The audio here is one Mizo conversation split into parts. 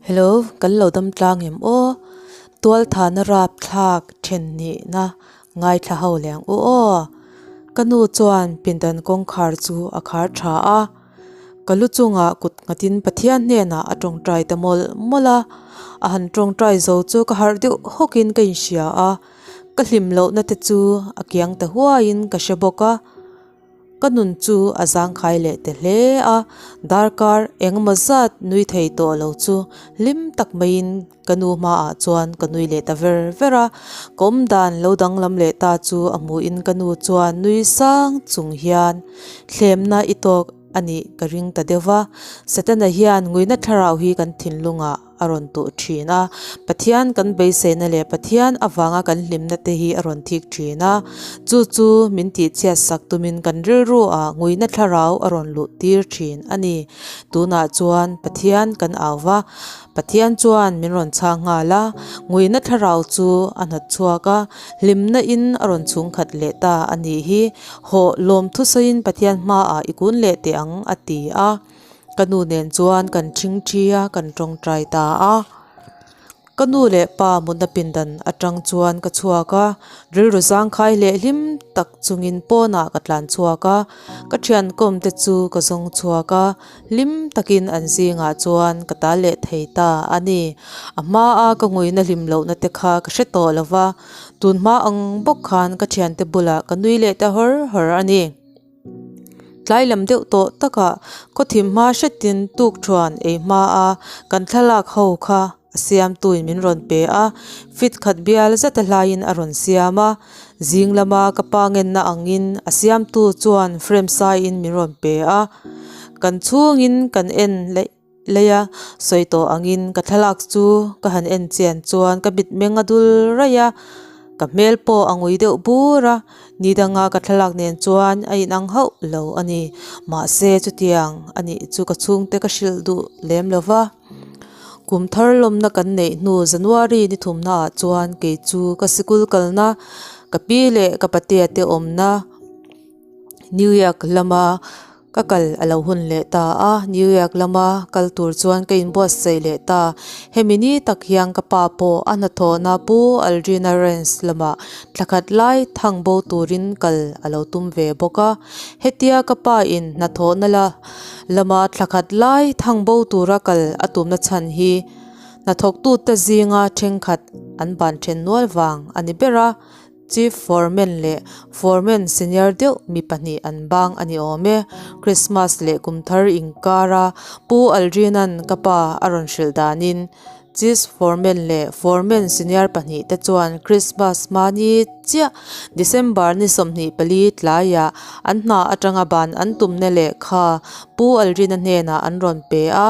Hello, kan lo dam tlang em aw? Tualthana rapthlak then nihna ngaithla ho leh ang u aw. Ka nu chuan pindan kawngkhar chu a khar tha a. Ka lu chungah kut nghatin Pathian hnenah a tawngtai ta mawlh mawlh a. A han tawngtai zo chu ka harh deuh hawkin ka inhria a. Ka hlim lohna te chu a kiang ta huaiin ka hre bawk a. Ka nun chu a zangkhai leh ta hle a, darkar engemaw zat nui thei tawh lo chu hlim tak maiin ka nu hmaah chuan ka nui leh ta ver ver a. Ka awmdan lo danglam leh ta chu a hmuhin ka nu chuan nui sang chung hian thlemna i tawk a nih ka ring ta deuh va. Setana hian nguina thlarau hi kan thinlungah a rawn tuh thin a, Pathian kan beiseina leh Pathian avanga kan hlimna te hi a rawn thik thin a, chu chu min tihchhiat sak tumin kan rilru ah nguina thlarau a rawn luh tir thin a ni. Tunah chuan Pathian kan au va, Pathian chuan min rawn chhang nghal a, nguina thlarau chu a hnawt chhuak a, hlimna in a rawn chhungkhat leh ta a nih hi, hawh lawm thusawiin Pathian hmaah i kun leh teh ang a ti a. Ka nu nen chuan kan thing thi a, kan tawngtai ta a. Ka nu leh pa mutna pindan atang chuan ka chhuak a, rilru zangkhai leh hlim tak chungin pawnah ka tlan chhuak a. Ka thiankawm te chu ka zawng chhuak a, hlim takin an zingah chuan ka tal leh thei ta a ni. A hmaa ka nguina hlim lohna te kha ka hre tawh lo va, tun hma ang bawk khan ka thiante bulah ka nui leh ta hawr hawr a ni. Tlai lam deuh tawh takah khawthim hma hretin tuk thuan ei hma a, kan thlalak ho kha a siamtuin min rawn pe a, fit khat bial zeta hlaiin a rawn siam a, zing lama ka pa ngenna angin a siamtu chuan frame saiin min rawn pe a, kan chhungin kan en laih laih a, sawi tawh angin ka thlalak chu ka han en chian chuan ka mitmeng a dul raih a, ka hmel pawh a ngui deuh bur a, ni danga ka thlalak nen chuan a inang hauh lo a ni. Mahse chutiang a nih chu ka chhungte ka hrilh duh lem lo va. Kum thar lawmna kan neih hnu January ni thumnaah chuan kei chu ka sikul kalna ka pi leh ka patea te awmna New York lama Ka kal a lo hun leh ta a, New York lama kal tur chuan ka inbuatsaih leh ta. Hemi ni tak hian ka pa pawh a hnathawhna Pu Aldrina Ranch lamah thla khat lai thang bo turin kal a lo tum ve bawk a. Hetia ka pa in hnathawhna la lama thla khat lai thang bo tura kal a tumna chhan hi hnathawktute zinga thenkhat an ban then nual vang a ni ber a. Chief Foreman leh Foreman senior deuh mi pahnih an bang a ni awm e. Christmas leh kum thar inkara Pu Aldrina'n ka pa a rawn hrilh danin Chief Foreman leh Foreman senior pahnih te chuan Christmas hmani chiah December ni 24 tlaiah an hna atanga ban an tumna lehkha Pu Aldrina hnenah an rawn pe a,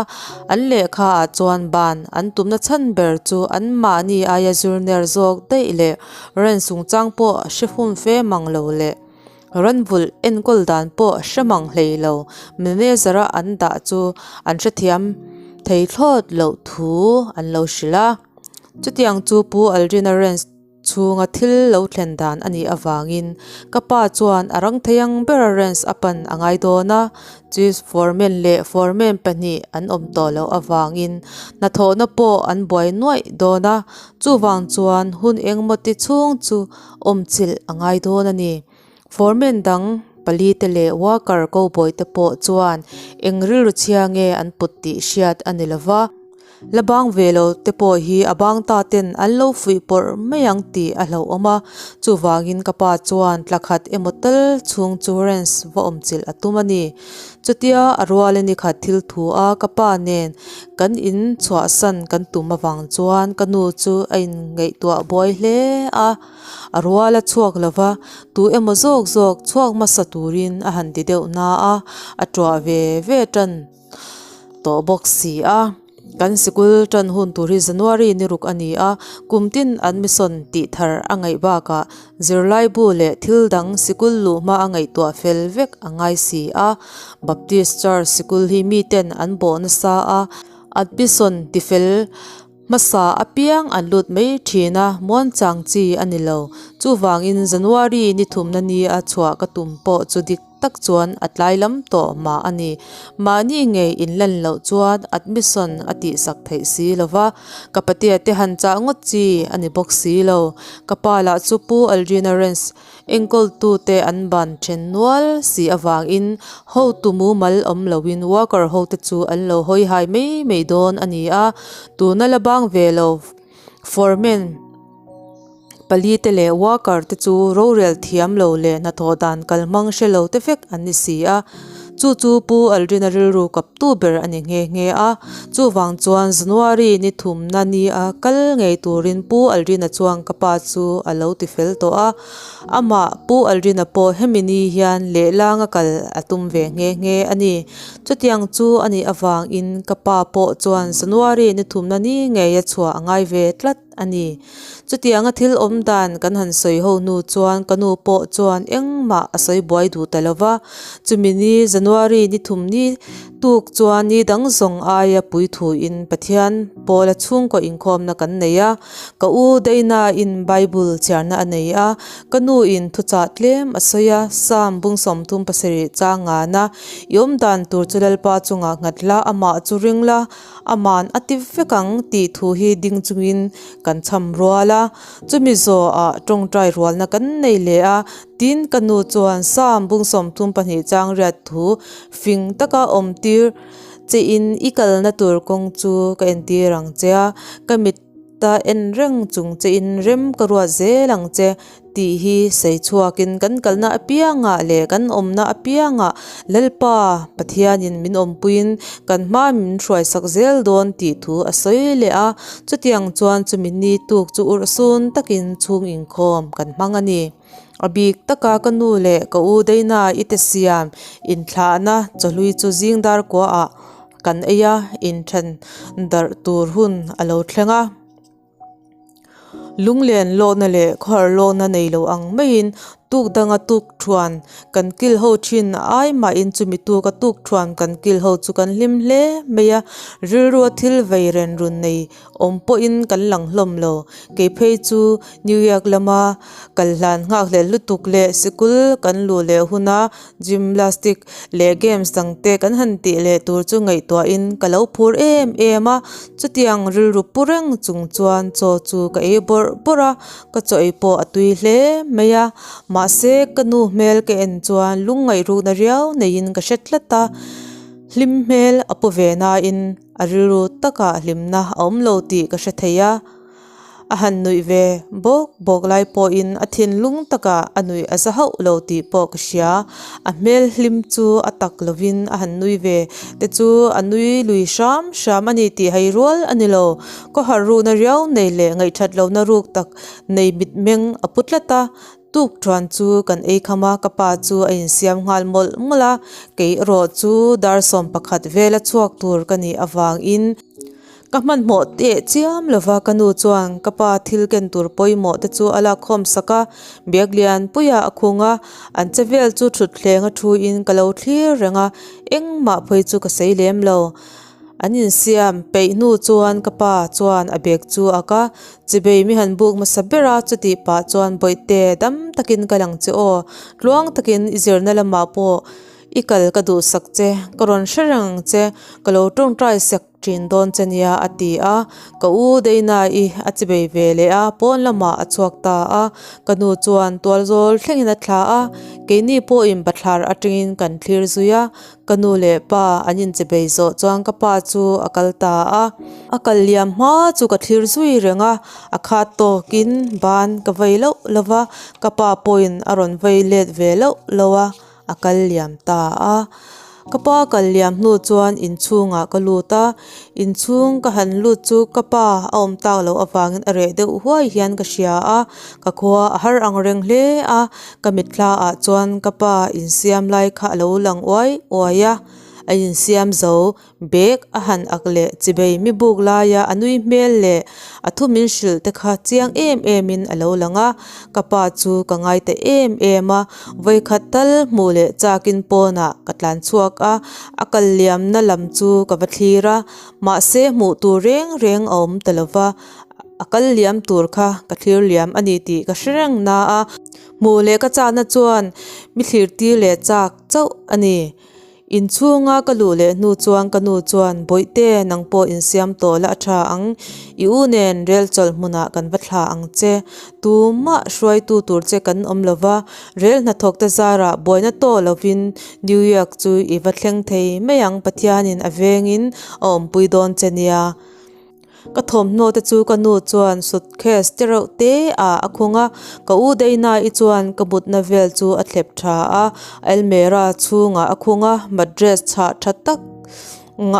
an lehkha ah chuan ban an tumna chhan ber chu anmahni aia zurner zawk daih leh Ran chungchang pawh hre hun fe mang lo leh ran vulh enkawl dan pawh hre mang hlei lo manager a an dah chu an hrethiam thei thlawt loh thu an lo hrilh a. Chutiang chu Pu Aldrina Ranch chhunga thil lo thlen dan a nih avangin ka pa chuan a rang thei ang bera Ranch a pan a ngai dawn a. Chief foreman leh foreman pahnih an awm tawh loh avangin hnathawhna pawh an buai nuaih dawn a, chuvang chuan hun engemaw ti chhung chu awmchilh a ngai dawn a ni. Foreman dang pali te leh worker cowboy te pawh chuan eng rilru chhia nge an put tih hriat a ni lova. La bang ve lo te pawh hi a bang ta ten an lo fuih pawrh mai ang tih a hlauhawm a, chuvangin ka pa chuan tla khat emaw tal chhung chu ranch va awm chilh a tum a ni. Chutia a rual a ni khat thil thu a ka pa nen kan in chhuahsan kan tum avang chuan ka nu chu a in ngaihtuah buai hle a, a rual a chhuak lo va, tu emaw zawk zawk chhuak hmasa turin a han ti deuh na a, a tuah ve ve tan. tawh bawk si a kan sikul tan hun tur hi January ni ruk a ni a kum tin admission tih thar a ngaih bakah zirlai bu leh thil dang sikul luh hma a ngaihtuah fel vek a ngai si a Baptist Church sikul hi miten an bawh nasa a admission ti fel Hmasa apiang an lut mai thin a, muanchang chi a ni lo. Chuvangin January ni thumna ni a chhuah ka tum pawh chu dik tak chuan a tlai lam tawh mah a ni. Mahni ngei inlan loh chuan admission a tihsak theih si lo va, ka patea te han chah ngawt chi a ni bawk si lo. Ka pa lah chu Pu Aldrina Ranch enkawltute an ban then nual si avangin hotu mumal awm loin worker hote chu an lo hawi hai mai mai dawn a ni a, tuna la bang ve lo foreman pali te leh worker te chu rorel thiam lo leh hnathawh dan kalhmang hre lo te vek an ni si a, chu chu Pu Aldrina rilru kaptu ber a ni nghe nghe a, chuvang chuan January ni thumna ni a kal ngei turin Pu Aldrina chuan ka pa chu a lo ti fel tawh a, amah Pu Aldrina pawh hemi ni hian lehlanga kal a tum ve nghe nghe a ni. Chutiang chu a nih avangin ka pa pawh chuan January ni thumna ni ngei a chhuah a ngai ve tlat. a ni. Chutianga thil awm dan kan han sawi ho hnu chuan ka nu pawh chuan engmah a sawi buai duh ta lo va. Chumi ni January ni thum ni tuk chuan ni dang zawng aia puithuin Pathian pawla chhungkaw inkhawmna kan nei a. Ka u Daina in Bible chhiarna a nei a, ka nu in thuchah tlem a sawi a, Psalm bung 37 chang ngana i awm dan tur chu Lalpa chungah nghat la, amah chu ring la, Aman a ti vek ang tih thu hi ding chungin kan cham rual a, chumi zawhah tawngtai rualna kan nei leh a, tin ka nu chuan Psalm bung 32 chang riat thu fing taka awm tir che in i kalna tur kawng chu ka entir ang che a, ka mit ta en reng chung che in rem ka ruat zel ang che tih hi sawi chhuakin kan kalna apiangah leh kan awmna apiangah Lalpa Pathianin min awmpuiin kan hma min hruaisak zel dawn tih thu a sawi leh a, chutiang chuan chumi ni tuk chu urhsun takin chhung inkhawm kan hmang a ni. A bik taka ka nu leh ka u Daina i te siam inthlahna chawhlui chu zing dar kuaah kan ei a, inthen darh tur hun a lo thleng a. Lunglen lawkna leh khawhar lawkna nei lo ang maiin tuk danga tuk thuan kan kil ho thin ai mahin chumi tuka tuk thuan kan kil ho chu kan hlim hle mai a, rilrua thil vei ren run nei awm pawhin kan lang hlawm lo. Kei phei chu New York lama kal hlan nghak hlel lutuk leh sikul kan luh leh huna Gymnastic leh games dang te kan han tih leh tur chu ngaihtuahin ka lo phur em em a, chutiang rilru pu reng chung chuan chaw chu ka ei bawrh bawrh a, ka chaw ei pawh a tui hle mai a, mahse ka nu hmel ka en chuan lungngaih rukna riau neiin ka hre tlat a, hlim hmel a pu ve nain a rilru takah hlimna a awm lo tih ka hre thei a. A han nuih ve bawk bawk lai pawhin a thinlung takah a nuih a za hauh lo tih pawh ka hria. A hmel hlim chu a tak lovin a han nui ve te chu a nui lui hram hram a ni tih hai rual a ni lo. Khawhar ruhna riau nei leh ngaihthat lohna ruk tak nei mitmeng a pu tlat a. Tuk thuan chu kan ei kham a, ka pa chu a insiam nghal mawlh mawlh a. Kei erawh chu dar 11 vela chhuak tur ka nih avangin. Ka hmanhmawh teh chiam lova ka nu chuan ka pa thil ken tur pawimawh te chu a lakkhawm sak a, bag lian puiah a khung a, an che vel chu thutthleng a thu in ka lo thlir reng a, engmah phei chu ka sawi lem lo. An insiam peih hnu chuan ka pa chuan a bag chu a ak a, chibei mi han buk hmasa ber a, chutih pah chuan bawihte dam takin ka lang che aw, tluang takin i zirna lamah pawh i kal ka duhsak che, ka rawn hre reng ang che, ka lo tawngtai sak Ṭin dawn che nia a ti a, ka u Deina-i a chi bei ve leh a, pawn lamah a chhuak ta a, ka nu chuan tual zawl thlengin a thla a, keini pawhin bathlar aṭangin kan thlir zui a, ka nu leh pa an inchi bei zawh chuan ka pa chu a kal ta a, a kal liam hma chu ka thlir zui reng a, a khat tawkin ban ka vei loh lo va, ka pa pawhin a rawn vei let ve loh lo a. A kal liam ta a. Ka pa kal liam hnu chuan inchhungah ka lut a, inchhung ka han lut chu ka pa a awm tak loh avangin a reh deuh huai hian ka hria a, ka khua a har ang reng hle a, ka mitthla ah chuan ka pa insiam lai kha a lo lang uai uai a, a insiam zo Bag a han ak leh chibei mi buk laia a nui hmel leh a thu min hrilh te kha chiang em em in a lo lang a, ka pa chu ka ngai ta em em a, vawikhat tal hmuh leh chakin pawnah ka tlan chhuak a, a kal liamna lam chu ka va thlir a, mahse hmuh tur reng reng a awm ta lo va. A kal liam tur kha ka thlir liam a ni tih ka hre reng na a, hmuh leh ka chahna chuan mi thlir tir leh chak chauh a ni. Inchhunga ka luh leh hnu chuan ka nu chuan, Bawihte, nang pawh insiam tawh la a tha ang, i u nen rel chawlh hmunah kan va thla ang che. Tumah hruaitu tur che kan awm lo va, rel hnathawkte zarah buaina tawh lovin New York chu i va thleng thei mai ang, Pathianin a vengin a awmpui dawn che nia. Ka thawmhnaw te chu ka nu chuan suitcase te reuh te ah a khung a, ka u Dana-i chuan ka mutna vel chu a thlep tha a, almera chhungah a khung a, mattress chhah tha tak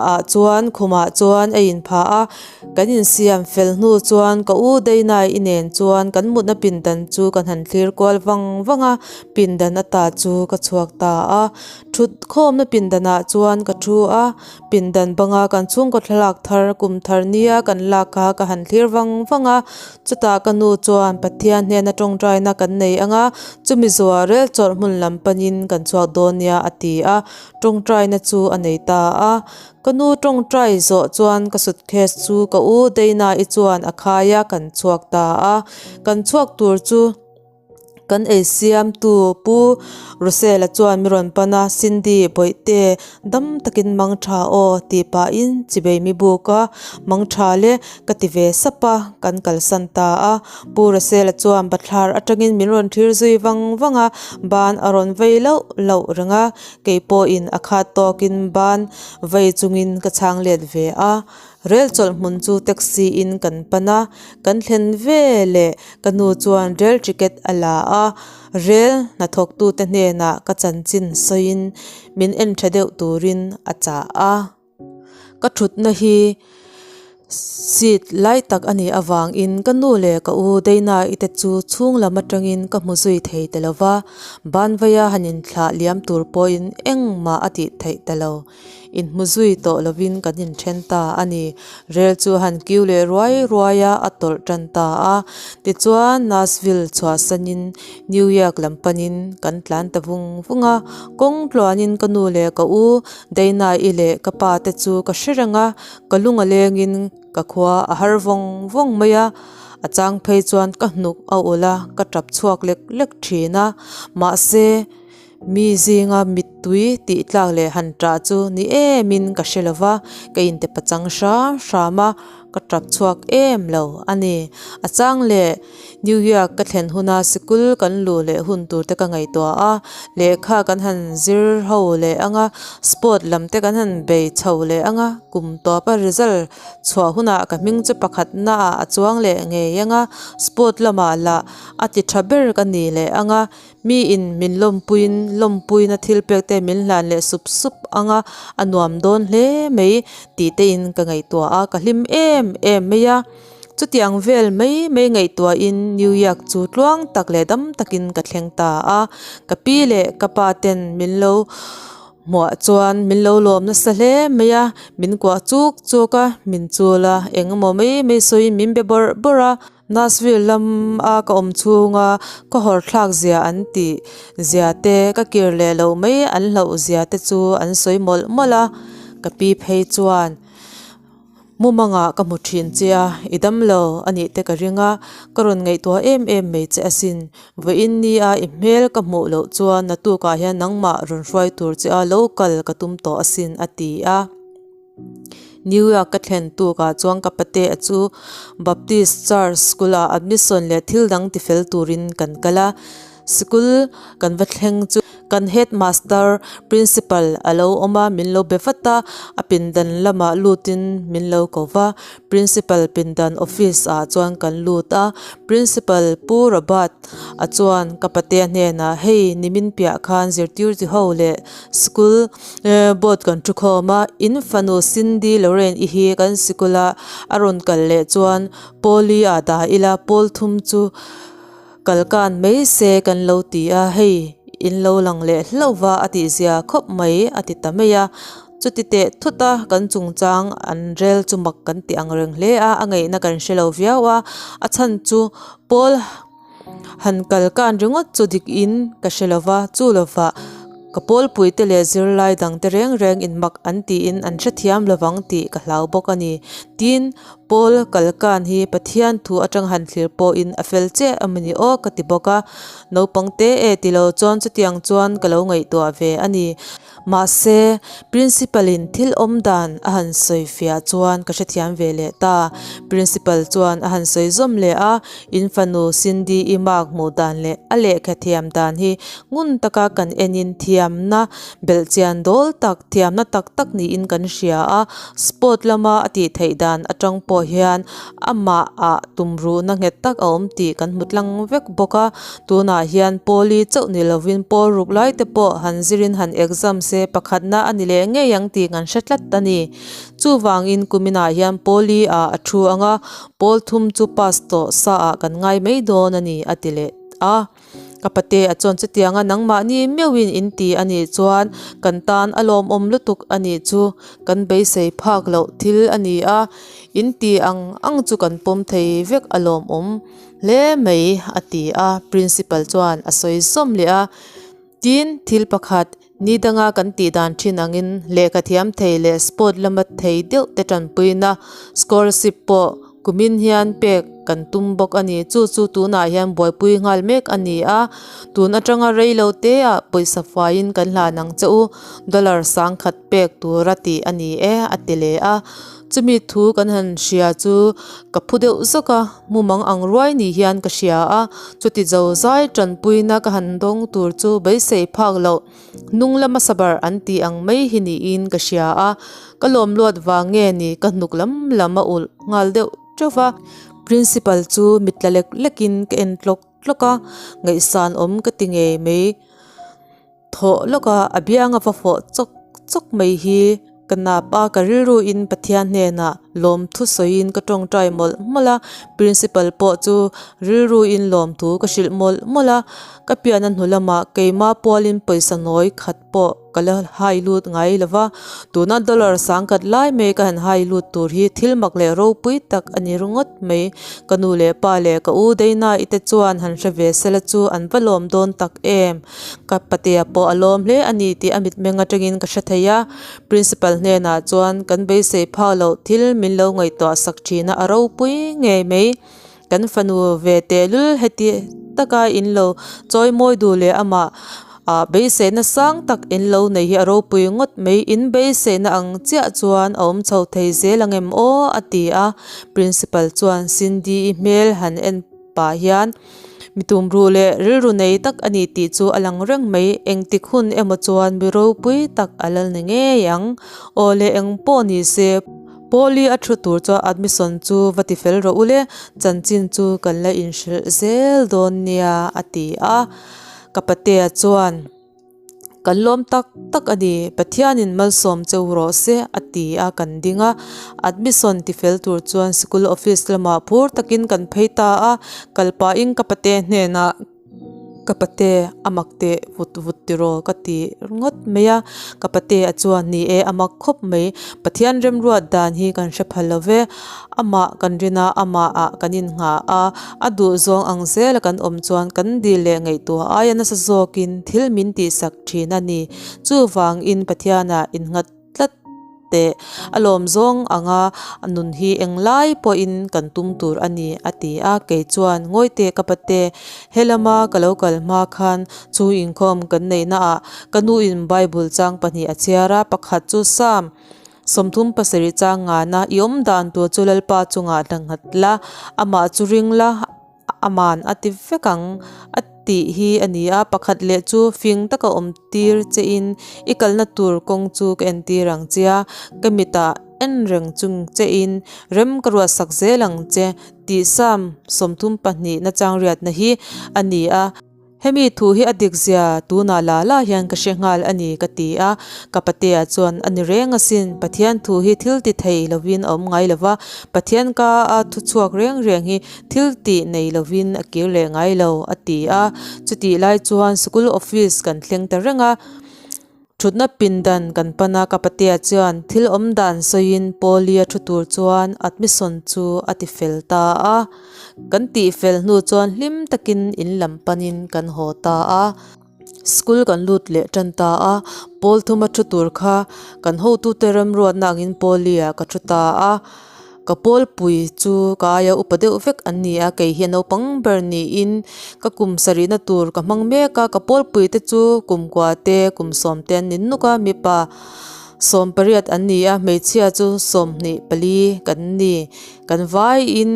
ah chuan khumah chuan a inphah a, kan insiam fel hnu chuan ka u Dana-i nen chuan kan mutna pindan chu kan han thlir kual vang vang a, pindan ata chu ka chhuak ta a, thut khawmna pindanah chuan ka thu a. Pindan banga kan chhungkaw thlalak thar kum thar nia kan lak kha ka han thlir vang vang a, chutah ka nu chuan Pathian hnena tawngtaina kan nei ang a, chumi zuah rel chawlh hmun lam panin kan chhuak dawn nia a ti a, tawngtaina chu a nei ta a. Ka nu tawngtai zawh chuan ka suitcase chu ka u Dana-i chuan a khai a, kan chhuak ta a, kan chhuak tur chu. Kan ei siamtu Pu Russell-a chuan mi rawn pan a, Cindy, Bawihte, dam takin mang tha aw tih pahin chibei mi buk a, mang tha le ka ti ve sap a, kan kalsan ta a. Pu Russell-a chuan bathlar atangin min rawn thlir zui vang vang a, ban a rawn vei lauh lauh reng a, kei pawhin a khat tawkin ban vei chungin ka chhang let ve a. Rel chawlh hmun chu taxi in kan pan a, kan thlen ve leh ka nu chuan rel ticket a la a, rel hnathawk tute hnenah ka chanchin sawiin min en tha deuh turin a chah a. Ka thutna hi seat lai tak a nih avangin ka nu leh ka u Dana-i te chu chhung lam atangin ka hmu zui thei ta lo va, banvaia han inthlah liam tur pawhin engmah a tih theih ta lo. Inhmu zui tawh lovin kan inthen ta a ni. Rel chu a han kiu leh ruai ruai a, a tawlh tan ta a. Tichuan, Nashville chhuahsanin New York lam panin kan tlan ta vung vung a. Kawng tluanin ka nu leh ka u, Dana-i leh ka pa te chu ka hre reng a, ka lung a lengin ka khua a har vawng vawng mai a. A chang phei chuan ka hnuk a ulh a, ka tap chhuak lek lek thin a. Mahse. Mi zinga mittui tih tlak leh han ṭah chu ni emin ka hre lo va, ka inte pachang hram hram a, ka ṭap chhuak em lo a ni. A chang leh New York ka thlen huna sikul kan luh leh hun tur te ka ngaihtuah a, lehkha kan han zir ho leh ang a, sport lam te kan han bei chho leh ang a, kum tawpa result chhuah hunah ka hming chu pakhatnaah a chuang leh ngei ang a, sport lamah lah a ti ṭha ber ka ni leh ang a. Mi in min lawmpuiin lawmpuina thil pek te min hlan leh sup sup ang a, a nuam dawn hle mai tih te in ka ngaihtuah a, ka hlim em em mai a. Chutiang vel mai mai ngaihtuahin New York chu tluang tak leh dam takin ka thleng ta a, ka pi leh ka pa ten min lo hmuah chuan min lo lawm nasa hle mai a, min kuah chuk chuk a, min chul a, engemaw mai mai sawiin min be bawrh bawrh a. Nashville lam a ka awm chhunga ka hawr thlak zia an tih zia te, ka kir leh loh mai an hlauh zia te chu an sawi mawlh mawlh a, ka pi phei chuan mumangah ka hmu thin che a, i dam lo a nih te ka ring a, ka rawn ngaihtuah em em mai che asin, vawiin nia i hmel ka hmuh loh chuan naktukah hian nangmah rawn hruai tur che a lo kal ka tum tawh asin a ti a. New York ka thlen tukah chuan ka pate a chu Baptist Church School ah admission leh thil dang tifel turin kan kal a, sikul kan va thleng chu kan headmaster principal a lo awm a min lo be vat a, a pindan lamah lutin min lo ko va, principal pindan office ah chuan kan lut a, principal Pu Robert a chuan ka patea hnenah hei nimin piah khan zirtirtu ho leh school Board kan thu khawm a, in fanu Cindy Lorraine i hi kan sikul a, a rawn kal leh chuan Pauli ah dah ila pawl thum chu kal kan mai se kan lo ti a, hei in lo lang leh hlauh va a tih zia khawp mai a ti ta mai a, chuti teh thut a kan chungchang an rel chu mak kan ti ang reng hle a, a ngaihna kan hre lo viau a, a chhan chu Paul. Han kal kan ringawt chu dik in ka hre lo va, chu lovah. Ka pawlpuite leh zirlai dangte reng reng in mak an tiin an hrethiam lovang tih ka hlau bawk a ni. Tin, Paul kalkan hi Pathian thu atang han thlir pawhin a fel chiah emaw ni aw ka ti bawk a. Naupang te e ti lo chuan chutiang chuan ka lo ngaihtuah ve a ni. Mahse, Principal in thil awm dan a han sawi fiah chuan ka hrethiam ve leh ta. Principal chuan a han sawi zawm leh a, In fanu Cindy-i mark hmuh dan leh a lehkha thiam dan hi ngun taka kan enin thiamna belhchian dawl tak, thiamna tak tak niin kan hria a. Sport lama a tih theih dan atang pawh hian amah ah tumruhna nghet tak a awm tih kan hmu tlang vek bawk a. Tunah hian Pawli chauh ni lovin Pawl ruk lai te pawh han zirin han exam se pakhatna a ni leh ngei ang tih kan hre tlat a ni. Chuvangin kuminah hian Pawli ah a thu ang a, Pawl thum chu pass tawh sa ah kan ngai mai dawn a ni a ti leh a. Ka pate a chuan chutianga nangmahni meuhin in ti a nih chuan kan tan a lawmawm lutuk a nih chu kan beisei phak loh thil a ni a, in ti ang ang chu kan pawm thei vek a lawmawm. Hle mai, a ti a, Principal chuan a sawi zawm leh a. Tin, thil pakhat, ni danga kan tih dan thin angin lehkha thiam thei leh sport lama thei deuh te tanpuina scholarship pawh kumin hian pek kan tum bawk a ni. Chu chu tunah hian buaipui nghal mek a ni a, tun atanga rei lo te ah pawisa faiin kan hlan ang che u, dollar sangkhat pek tura tih a ni e, a ti leh a. Chumi thu kan han hria chu ka phu deuh zawk a, mumang ang ruai ni hian ka hria a, chuti zo zai tanpuina ka han dawng tur chu beisei phak loh hnung lama sabar an tih ang mai hi niin ka hria a, ka lawm luat vang nge ni ka hnuk lam lam a ulh nghal deuh teuh va. Principal chu mit tla lek lekin ka en tlawk tlawk a, ngaihsan awm ka ti ngei mai. Thawh lawk a, a biang a va fawh chawk chawk mai hi ka nap a, ka rilru in Pathian hnenah lawmthu sawiin ka tawngtai mawlh mawlh a, Principal pawh chu rilru in lawmthu ka hrilh mawlh mawlh a, ka pian a hnu lamah keimah pualin pawisa nawi khat pawh ka la hai lut ngai lo va, tuna dollar sangkhat lai mai ka han hai lut tur hi thil mak leh ropui tak a ni ringawt mai, ka nu leh pa leh ka u Daina i te chuan han hre ve sela chu an va lawm dawn tak em. Ka patea pawh a lawm hle a ni tih a mitmeng atangin ka hre thei a, Principal hnenah chuan kan beisei phak loh thil min lo ngaihtuah sak thin a, a ropui ngei mai. Kan fanu ve tehlul heti taka in lo chawi mawi duh leh amah ah beiseina sang tak in lo nei hi a ropui ngawt mai, in beiseina ang chiah chuan a awm chho thei zel ang em aw a ti a, Principal chuan Cindy-i hmel han en pah hian Mi tumruh leh rilru nei tak a ni tih chu a lang reng mai. Engtik hun emaw chuan mi ropui tak a la ni ngei ang. Aw le eng pawh ni se, Pauli a thu tur chuan admission chu va ti fel rawh u le, chanchin chu kan la inhrilh zel dawn nia a ti a. Ka patea chuan. Kan lawm tak tak a ni, Pathianin malsawm che u rawh se a ti a, kan ding a. Admission ti fel tur chuan sikul office lamah phur takin kan phei ta a, kal pahin ka pate hnenah ka pate a mak teh vut vut tiraw ka ti ringawt mai a, ka pate a chuan ni e a mak khawp mai, Pathian remruat dan hi kan hre phal lo ve, Amah kan rin a, amahah kan innghah a, a duhzawng ang zela kan awm chuan kan dil leh ngaihtuah aia nasa zawkin thil min tihsak thin a ni. Chuvangin Pathianah innghat tlat teh a lawmzawng anga nun hi englai pawhin kan tum tur a ni, a ti a. Kei chuan, Ngawi teh ka pate, helama ka lo kal hma khan chu inkhawm kan neihnaah ka nuin Bible chang pahnih a chhiar a, pakhat chu Psalm 37 chang ngana i awm dan tur chu Lalpa chungah hla nghat la, amah chu ring la, aman a ti vek ang a tih hi a ni a, pakhat leh chu fing taka awm tir che in i kalna tur kawng chu ka entir ang che a, ka mitah en reng chung che in rem ka ruatsak zel ang che tih Psalm 32 na chang riatna hi a ni a. Hemi thu hi a dik zia tunah la la hian ka hre nghal a ni ka ti a, ka patea chuan a ni reng asin, Pathian thu hi thil ti thei lovin a awm ngai lova, Pathian ka a thu chhuak reng reng hi thil tih nei lovin a kir leh ngai lo a ti a, chutih lai chuan school office kan thleng ta reng a. Thutna pindan kan pan a, ka patea chuan thil awm dan sawiin Pauli a thu tur chuan admission chu a ti fel ta a. Kan tih fel hnu chuan hlim takin in lam panin kan haw ta a. School kan lut leh tan ta a, pawl thuma thu tur kha kan hotute remruatna angin pawl li ah ka thu ta a, ka pawl pui chu ka aia upa deuh vek an ni a, kei hi a naupang ber niin ka kum sarihna tur ka hmang mek a, ka pawl pui te chu kum kua te kum sawm te an ni nuk a, mipa 18 an ni a, hmeichhia chu 24 kan ni, kan vaiin.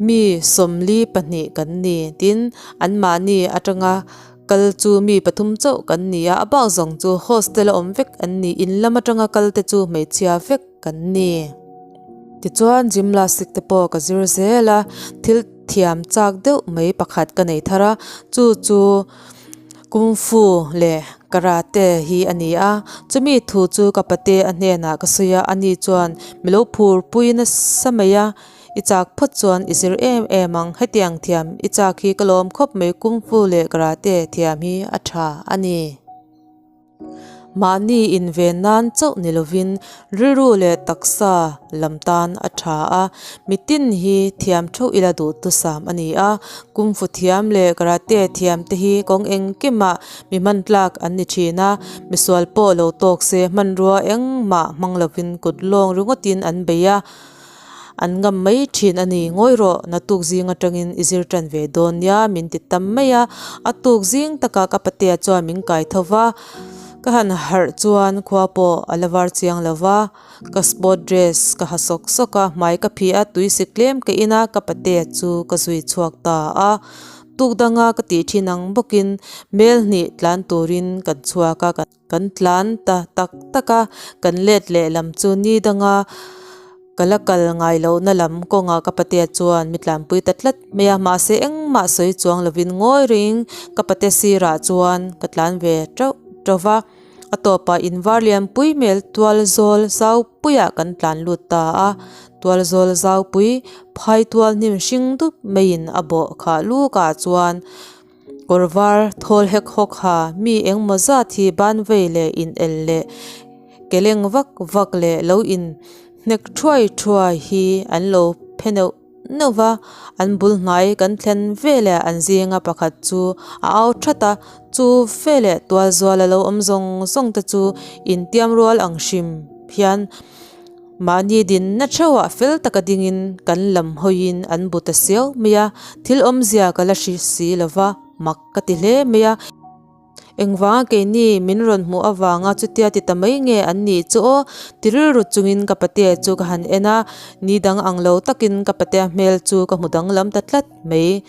Mi 42 kan ni. Tin, anmahni atanga kal chu mi pathum chauh kan ni a, a bak zawng chu hostel a awm vek an ni. In lam atanga kal te chu hmeichhia vek kan ni. Tichuan, gymnastic te pawh ka zir zel a, thil thiam chak deuh mai pakhat ka nei thar a, chu chu Kung Fu leh Karate hi a ni a. Chumi thu chu ka pate a hnenah ka sawi a, ani chuan mi lo phur pui nasa mai a. I chak phawt chuan i zir em em ang, hetiang thiam i chak hi ka lawm khawp mai Kung Fu leh Karate thiam hi a tha a ni. Mahni inven nan chauh ni lovin rilru leh taksa lam tan a tha a, mitin hi thiam theuh ila duh tusam a ni a, Kung Fu thiam leh Karate thiam te hi kawng engkimah mi hman tlak an ni thin a, misual pawh lo tawk se hmanrua engmah hmang lovin kut lawng ringawtin an bei a. An ngam mai thin a ni, ngawi rawh, naktuk zing atangin i zir tan ve dawn nia min ti tam mai a, a tuk zing takah ka patea chuan min kai tho va, ka han harh chuan khua pawh a la var chiang lo va, ka sport dress ka ha sawk sawk a, hmai ka phih a, tui si tlem ka in a, ka patea chu ka zui chhuak ta a, tuk danga ka tih thin ang bawkin mel hnih tlan turin kan chhuak a, Kan tlan ta tak tak a, kan let leh lam chu ni danga ka la kal ngai lohna lam kawngah ka patea chuan mi tlanpui ta tlat mai a, mahse engmah sawi chuang lovin ngawi reng ka pate sirah chuan ka tlan ve teuh teuh va, a tawpah in var lianpui hmel tual zawl zaupuiah kan tlan lut ta a, tual zawl zaupui phai tual hnim hring dup maiin a bawh khah lukah chuan. Kawr var thawl hek hawk ha mi engmaw zat hi ban vei leh in el leh ke leng vak vak leh lo in hnek thuai thuai hi an lo phe neuh neuh va, an bul hnai kan thlen veleh an zinga pakhat chu a au that a, chu veleh tual zual a lo awm zawng zawng te chu intiam rual ang hrim hian. Mahni dinna theuhah fel taka dingin kan lam hawiin an bu ta siau mai a, thil awmzia ka la hri si lo va, mak ka ti hle mai a. Engvanga keini min rawn hmuh avanga chutia ti ta mai nge an nih chu aw? Ti rilru chungin ka patea chu ka han en a, ni dang ang lo takin ka patea hmel chu ka hmu danglam ta tlat mai.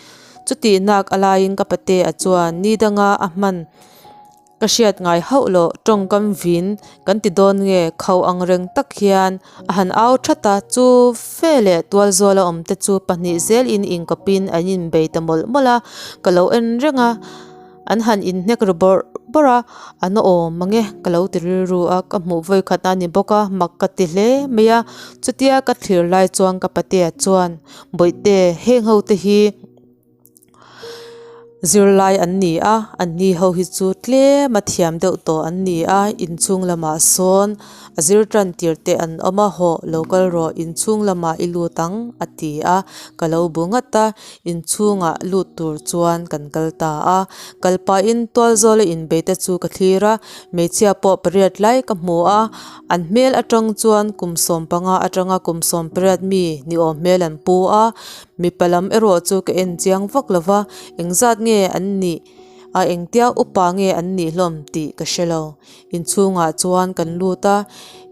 Chutih nak a laiin ka patea chuan ni danga a hman. Ka hriat ngai hauh loh tawngkam vin kan ti dawn nge khauh ang reng tak hian a han au that a, chu fe leh tual zuala awm te chu pahnih zel in inkawpin an inbei ta mawlh mawlh a, ka lo en reng a, an han inhnek ru bawrh bawrh a, an awm ang e ka lo ti rilru a, ka hmuh vawi khat a ni bawk a, mak ka ti hle mai a, chutia ka thlir lai chuan ka patea chuan bawihte heng ho te hi. Zirlai an ni a, an ni ho hi chu tlem a thiam deuh tawh an ni a, inchhung lamah sawn a zir tan tir te an awm a, hawh lo kal rawh inchhung lamah i lut ang a ti a, ka lo bu nghat a, inchhungah lut tur chuan kan kal ta a, kal pahin tual zawla inbei te chu ka thlir a, hmeichhia pawh pariat lai ka hmu a, an hmel atang chuan kum 15 atanga kum 18 mi ni awm hmel an pu a. Mipa lam erawh chu ka en chiang vak lo va, engzat nge an nih a engtia upa nge an nih hlawm tih ka hre lo. Inchhungah chuan kan lut a,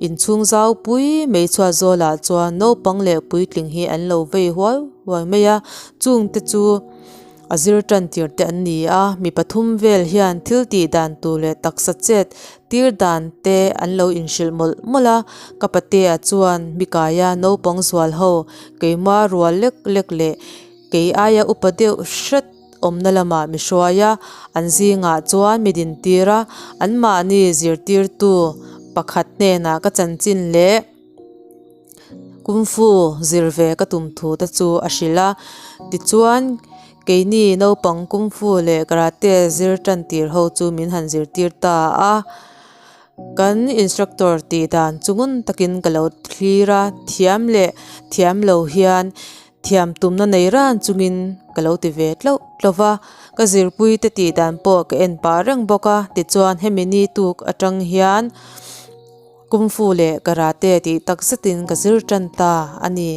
inchhung zau pui mai chhuat zawlah chuan naupang leh puitling hi an lo vei huai huai mai a, chungte chu a zir tan tir te an ni a, mi pathum vel hian thil tih dan tur leh taksa chet tir dan te an lo inhrilh mawlh mawlh a, ka patea chuan mikaia naupang zual ho keima rual lek lek leh kei aia upa deuh hret awmna lamah mi hruai a, an zingah chuan mi din tir a, anmahni zirtirtu pakhat hnenah ka chanchin leh Kung Fu zir ve ka tum thu te chu a hrilh a, tichuan keini naupang Kung Fu leh Karate zir tan tir ho chu min han zirtir ta a, kan instructor tih dan chu ngun takin ka lo thlir a, thiam leh thiam lo hian thiam tumna nei ran chungin ka lo ti ve tlauh tlauh va. Ka zirpui te tih dan pawh ka en pah reng bawk a, tichuan hemi ni tuk atang hian Kung Fu leh Karate tih tak zetin ka zir tan ta a ni.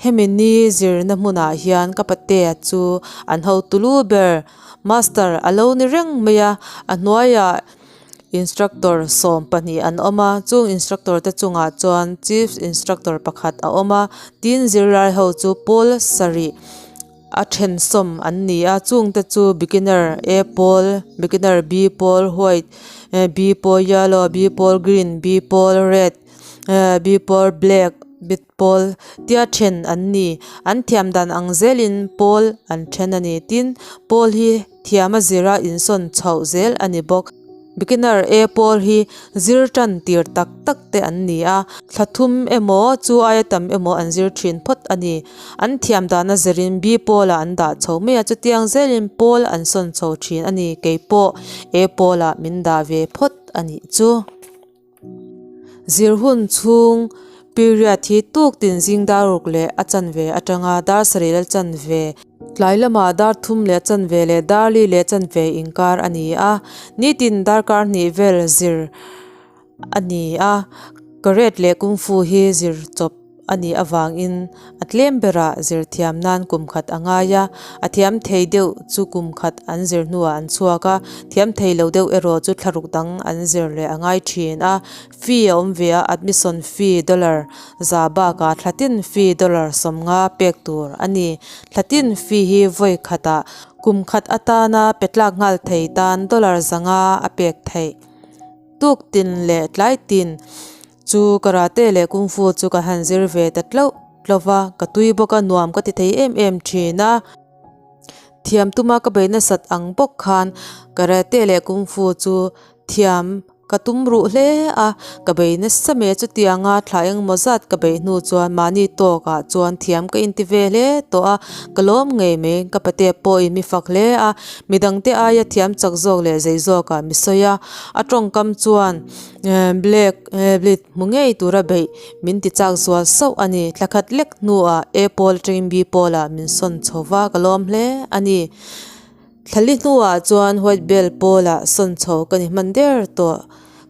Hemi ni zirna hmunah hian ka patea chu an hotu lu ber Master a lo ni reng mai a, a hnuaiah Instructor 12 an awm a, chung instructor te chungah chuan Chief Instructor pakhat a awm a, tin zirlai ho chu pawl sarih a then sawm an ni a, chung te chu beginner A pawl, beginner B pawl, white B pawl, yellow B pawl, green B pawl, red B pawl, black B pawl tia then an ni, an thiam dan ang zelin pawl an then a ni, tin pawl hi. Thiam a zira insawn chhoh zel a ni bawk. Beginner A pawl hi zir tan tir tak tak te an ni a, thla thum emaw chu aia tam emaw an zir thin phawt a ni. An thiam dana zirin B pawlah an dah chho mai a, chutiang zelin pawl an sawn chho thin a ni. Kei pawh A pawlah min dah ve phawt a nih chu. Zir hun chhung period hi tuk tin zing dar ruk leh a chanve atanga dar sarih leh chanve, tlai lamah dar thum leh chanve leh dar li leh chanve inkar a ni a, nitin darkar hnih vel zir a ni a, karate leh kung fu hi zir chawp. A nih avangin a tlem berah zir thiam nan kum khat a ngai a, a thiam thei deuh chu kum khat an zir hnuah an chhuak a, thiam thei lo deuh erawh chu thlaruk dang an zir leh a ngai thin a. Fee a awm ve a, admission fee dollar za bakah thlatin fee dollar 50 pek tur a ni. Thlatin fee hi vawi khatah kum khat atana pe tlak nghal thei tan dollar 500 a pek theih. Tuk tin leh tlai tin chu karate leh kung fu chu ka han zir ve ta tlauh tlauh va, ka tui bawk a, nuam ka ti thei em em thin a. Thiam tuma ka bei nasat ang bawk khan karate leh kung fu chu thiam ka tum ruh hle a, ka bei nasa mai a, chutianga thla engemaw zat ka beih hnu chuan mahni tawkah chuan thiam ka inti ve hle tawh a, ka lawm ngei mai, ka patea pawhin mi fak hle a, midangte aia thiam chak zawk leh zei zawkah mi sawi a, a tawngkam chuan Black blit hmu ngei tura beih min ti chak zual sauh a ni. Thla khat lek hnuah A pawl atangin B pawlah min sawn chho va, ka lawm hle a ni. Thla li hnuah chuan White Belt pawlah sawn chho ka ni hman der tawh.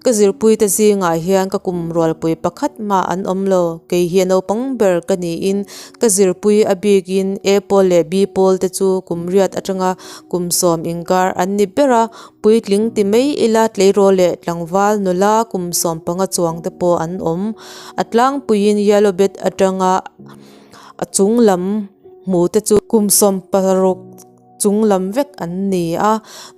Ka zirpuite zingah hian ka kum rualpui pakhat mah an awm lo. Kei hi a naupang ber ka niin ka zirpui a bikin A pawl leh B pawl te chu kum riat atanga kum 10 inkar an ni ber a. Puitling ti mai ila tleirawl leh tlangval nula kum 15 chuang te pawh an awm. A tlangpuiin yellow bed atanga a chung lam hmu te chu kum 16 chung lam vek an ni a.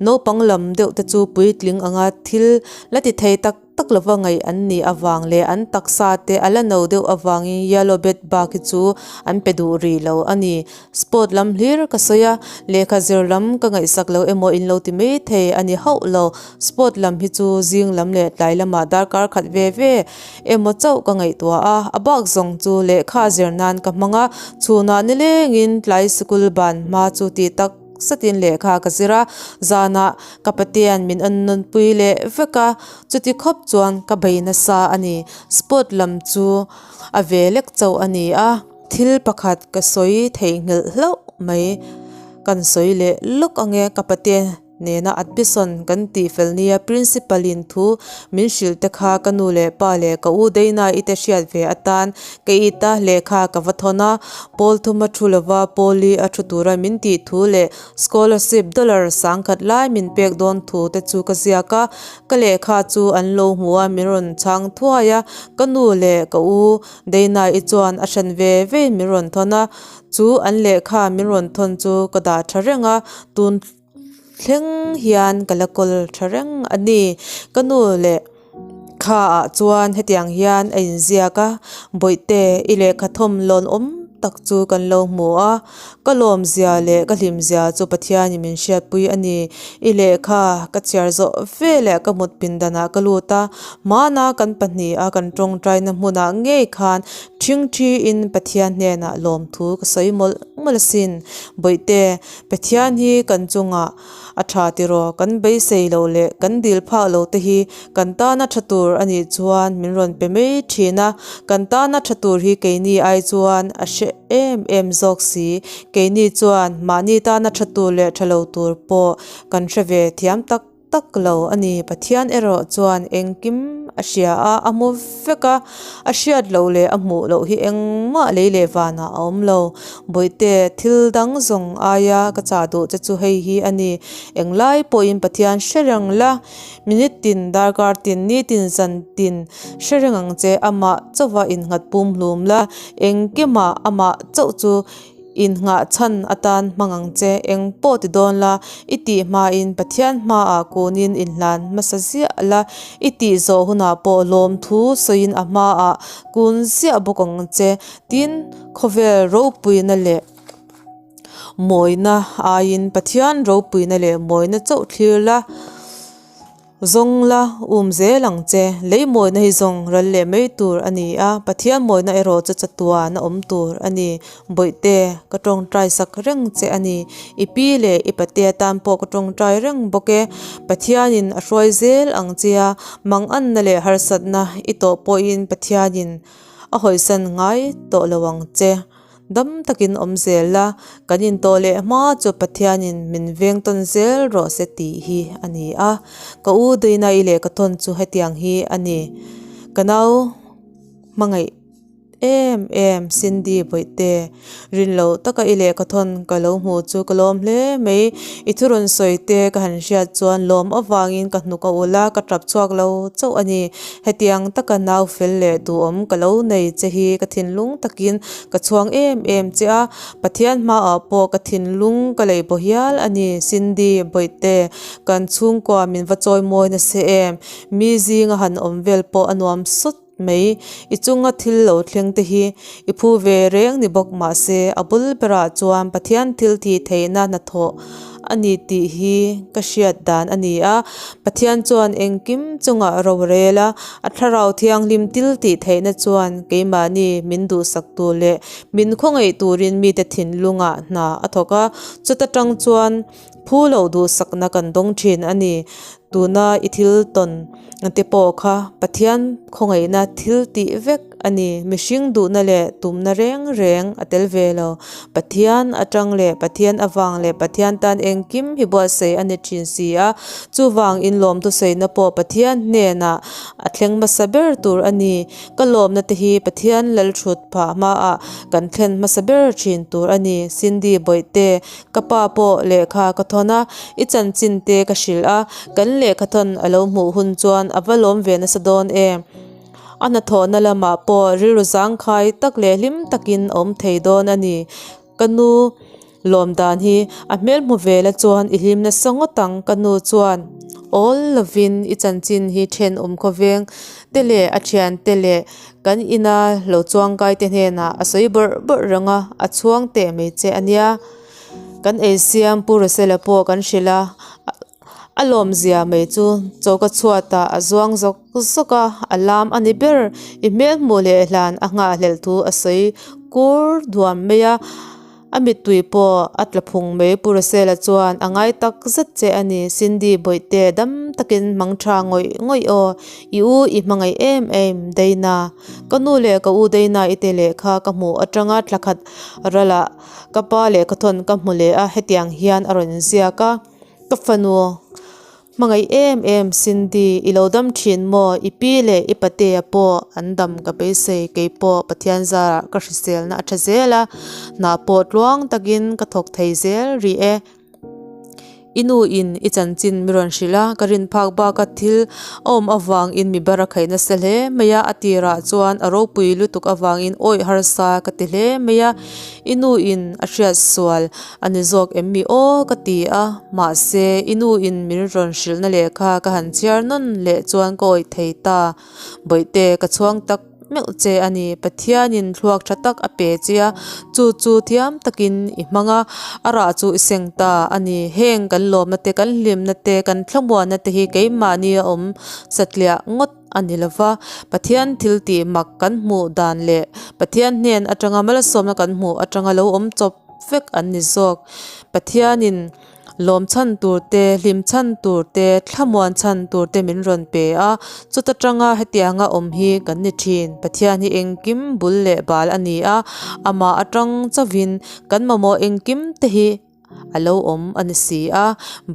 Naupang lam deuh te chu puitling anga thil la ti thei tak tak lova ngaih an nih avang leh an taksa te a la no deuh avangin yellow bed bak hi chu an pe duh rih lo a ni. Sport lam hlir ka sawi a, lehkha zir lam ka ngaihsak lo emaw in lo ti mai thei a ni hauh lo. Sport lam hi chu zing lam leh tlai lamah darkar khat ve ve emaw chauh ka ngaihtuah a, a bak zawng chu lehkha zir nan ka hmang a, chhunah nilengin tlai sikul ban hma chu tih tak satin lehkha ka zir a, zanah ka Pathian min en nawnpui leh vek a, chuti khawp chuan ka bei nasa a ni. Sport lam chu a ve lek chauh a ni a. Thil pakhat ka sawi theihnghilh hlauh mai kan sawi leh lawk ange ka Pathian nena admission kan tih fel nia principal in thu min hrilh te kha ka nu leh pa leh ka u Dana i te hriat ve atan ka it a lehkha ka va thawn a pawl thum a thu lova pawl i a thu tura min tih thu leh scholarship dollar 1000 lai min pek dawn thu te chu ka ziak a ka lehkha chu an lo hmu a min rawn chhang thuai a ka nu leh ka u Dana i chuan a hran ve ve in min rawn thawn a chu an lehkha min rawn thawn chu ka dah tha reng a tun thleng hian ka la kawl tha reng a ni. Ka nu leh kha ah chuan hetiang hian a inziak a, Bawihte i lehkha thawm lawn awm tak chu kan lo hmu a, ka lawm zia leh ka hlim zia chu Pathianin min hriatpui a ni. I lehkha ka chhiar zawh veleh ka mut pindanah ka lut a, hmana kan pahniha kan tawngtaina hmunah ngei khan ṭhingṭhiin Pathian hnenah lawmthu ka sawi mawlh mawlh asin. Bawihte, Pathian hi kan chungah A tha tiraw, kan beisei loh leh kan dil phak lo te hi kan tana tha tur a nih chuan min rawn pe mai thin a, kan tana tha tur hi keini ai chuan a hre em em zawk si. Keini chuan mahni tana tha tur leh tha lo tur pawh kan hre ve thiam tak tak lo a ni. Pathian erawh chuan engkim a hria a, a hmu vek a, a hriat loh leh a hmuh loh hi engmah lei leh vanah a awm lo. Bawihte, thil dang zawng aia ka chah duh che chu hei hi a ni. Englai pawhin Pathian hre reng la, minute tin, darkar tin, nitin, zan tin hre reng ang che, amah chauha innghat pum hlum la, engkimah amah chauh chu Innghah chhan atan hmang ang che, eng pawh ti dawn la, i tih hmain Pathian hmaah kunin inhlan hmasa ziah la, i tih zawh hunah pawh lawmthu sawiin a hmaah kun ziah bawk ang che. Tin, khawvel ropuina leh mawina aiin Pathian ropuina leh mawina chauh thlir la. Zawng la, um zel ang che. Lei mawina hi zawng ral leh mai tur a ni a, Pathian mawina erawh chu chatuan a awm tur a ni. Bawihte, ka tawngtai sak reng che a ni. I pi leh i pate atan pawh ka tawngtai reng bawk e. Pathianin a hruai zel ang che a, manganna leh harsatna i tawh pawhin Pathianin a hawisan ngai tawh lo ang che. Dam takin awm zel la, kan intawh leh hma chu Pathianin min veng tawn zel rawh se tih hi a ni a. Ka u Dina i leh ka thawn chu hetiang hi a ni. Ka nau hmangaih em em Cindy Bawihte, rin loh taka i leh ka thawn ka lo hmuh chu ka lawm hle mai. I thu rawn sawi te ka han hriat chuan lawm avangin ka hnuk a ulh a, ka tap chhuak lo chauh a ni. Hetiang taka nau fel leh duhawm ka lo nei che hi ka thinlung takin ka chhuang em em che a, Pathian hmaah pawh ka thinlung ka lei baw hial a ni. Cindy, Bawihte, kan chhungkua min va chawi mawi nasa em? Mi zinga han awm vel pawh a nuam sawt mai. I chunga thil lo thleng te hi i phu ve reng ni bawk mahse a bul berah chuan Pathian thil thih theihna hnathawh a ni tih hi ka hriat dan a ni a, Pathian chuan engkim chungah ro rel a, a thlarau thianghlim til tih theihna chuan keimahni min duhsak tur leh min khawngaih turin mite thinlungah hna a thawk a, chuta tang chuan phu loh duhsakna kan dawng thin a ni. Tuna i thil tawn te pawh kha Pathian khawngaihna thil tih vek a ni. Mihring duhna leh tumna reng reng a tel ve lo. Pathian atang leh Pathian avang leh Pathian tan engkim hi buatsaih a ni thin si a. Chuvang inlawm thusawiina pawh Pathian hnenah a thleng hmasa ber tur a ni. Ka lawmna te hi Pathian lalthut phah hmaah kan thlen hmasa ber thin tur a ni. Cindy Bawihte Ka pa pawh lehkha ka thawn a, i chanchin te ka hrilh a, kan lehkha thawn a lo hmuh hun chuan a va lawm ve nasa dawn em? A hnathawhna lamah pawh rilru zangkhai tak leh hlim takin a awm thei dawn a ni. Ka nu lawm dan hi a hmel hmu ve la chuan i hlim nasa ngawt ang ka nu chuan awl lovin i chanchin hi thenawm khawveng te leh a thiante leh Kan ina lo chuangkai te hnenah a sawi bawrh bawrh reng a, a chhuang teh mai che a nia. Kan eisiam Pu Rosela pawh kan hrilh a, a lawmzia mai chu choka chhuatah a zuang zawk zawk a, a lam a ni ber. I hmel hmuh leh hlan a nghahhlelh thu a sawi kur duam mai a. A mittui pawh a tla phung mai Pu Rosela chuan a ngai tak zet che a ni Cindy Bawihte dam takin hmang tha ngawih ngawih aw i u i hmangaih em em Dayna ka nu leh ka u Dayna i te lehkha ka hmuh atanga thla khat ralah ka pa lehkhathawn ka hmu leh a hetiang hian a rawn ziak a ka fanu Hmangaih em em Cindy, i lo dam thin maw? I pi leh i patea pawh an dam ka beisei, kei pawh Pathian zarah ka hriselna a tha zel a, hna pawh tluang takin ka thawk thei zel rih e. I nu in i chanchin mi rawn hrilh a, ka rin phak baka thil a awm avangin mi bar a khaih nasa hle mai a, a tirah chuan a ropui lutuk avangin awih harsa ka ti hle mai a, I nu in a hriat sual a ni zawk em mi aw ka ti a, mahse i nu in min rawn hrilhna lehkha ka han chhiar nawn leh chuan ka awih thei ta. Bawihte ka chhuang tak meuh che a ni, Pathianin thluak tha tak a pe che a, chu chu thiam takin i hmang a, a rah chu i seng ta a ni. Heng kan lawmna te, kan hlimna te, kan thlamuanna te hi keimahni a awm satliah ngawt. a ni lo va, Pathian thil tih mak kan hmuh dan leh Pathian hnen atanga malsawmna kan hmuh atanga lo awm chawp vek an ni zawk. Pathianin Lawm chhan tur te, hlim chhan tur te, thlamuan chhan tur te min rawn pe a, chuta tanga hetianga awm hi kan ni thin. Pathian hi engkim bul leh bal a ni a, amah atang chauhin kan mamawh engkim te hi a lo awm a ni si a.